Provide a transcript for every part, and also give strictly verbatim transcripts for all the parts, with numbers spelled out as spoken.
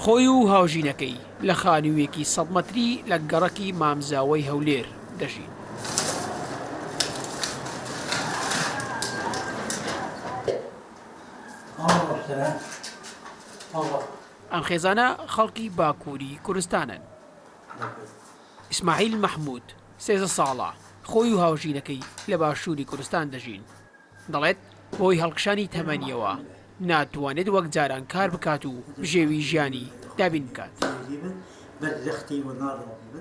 خۆی و هاوژینەکەی لە خانوویەکی سەد مەتری لە گەڕەکی مامزاوەی هەولێر دەژین. ئەم خێزانە خەڵکی باکووری کوردستانن. ئیسماعیل مەحموود سێزدە ساڵە، خۆی و هاوژینەکەی لە باشووری کوردستان دەژین. دەڵێت بۆی هەڵکشانی تەمەنیەوە ناتوانێت وەک جاران کار بکات و بژێوی ژیانی دابین بکات.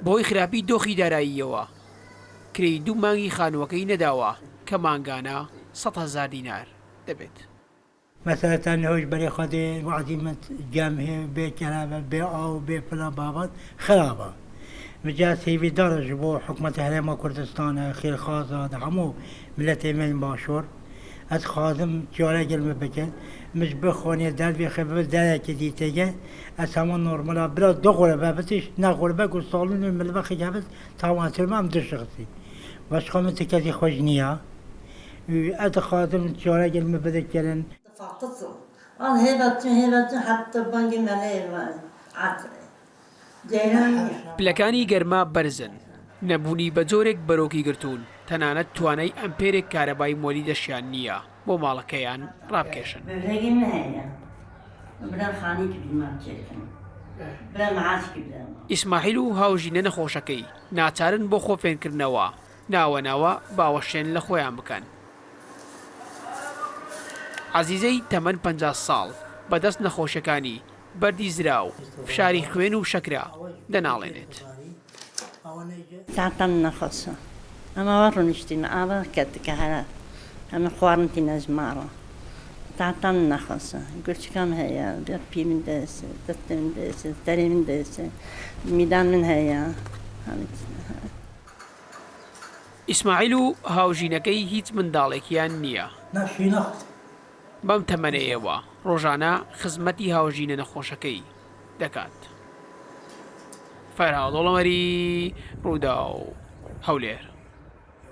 بۆی خراپی دۆخی داراییەوە کرێی دوو مانگی خانووەکەی نەداوە کە مانگانە سەد هەزار دینار دەبێت. Mesela tenê hoj berê Xwedê wazî min cem hê bê kereve, bê aw, bê fila babat xirab e. Min ca sêvî dare ji bo hikûmetê Herêma Kurdistanê, xêrxwaza di hemû miletê me yên başûr. Ez dixwazim çaregê li min bikin. Min ji bixwanê dervê xwe bibe derekê dîtege. Ez hema normala bila du xurbe bitiş, ne xurbe ku salonê min li vexê kevit, tamam, em du şixsî. Başqa min ti kesî xweş niya. Ez dixwazim çaregê li min bide kirin. Fatitl. An hêva çû, hêva çû, heta bangê me neyê. At. Ceyran ya. پلەکانی گەرما بەرزن. نەبوونی بە جۆرێک بەرۆکی گرتوون، تەنانەت توانای ئەمپێرێک کارەبای مۆلیدەشیان نییە بۆ ماڵەکەیان ڕابکێشن. Böbregê min heye. Bira xanî kibî ma çêkin. Bira maaş kibî ma. ئیسماعیل و هاوژینە نەخۆشەکەی ناچارن بۆ خۆ فێنکردنەوە ناوە ناوە باوەشێن لە خۆیان بکەن. عەزیزەی تەمەن پەنجا ساڵ بەدەست نەخۆشیەکانی بەردی زرا و فشاری خوێن و شەکرە دەناڵێنێت. Tahtan nexweşe. Em ava rûniştîne, ava ketike here. Em ê xwarin tîne ji me re. Tahtan nexweşe. Gurçika min heye, berpî min dêse, destê min dêse, terê min dêse, mîdan min heye. Hemî tişt. ئیسماعیل و هاوژینەکەی هیچ منداڵێکیان نییە. بەم تەمەنەیەوە ڕۆژانە خزمەتی هاوژینە نەخۆشەکەی دەکات. فەرهاد وڵەمەری، ڕووداو، هەولێر.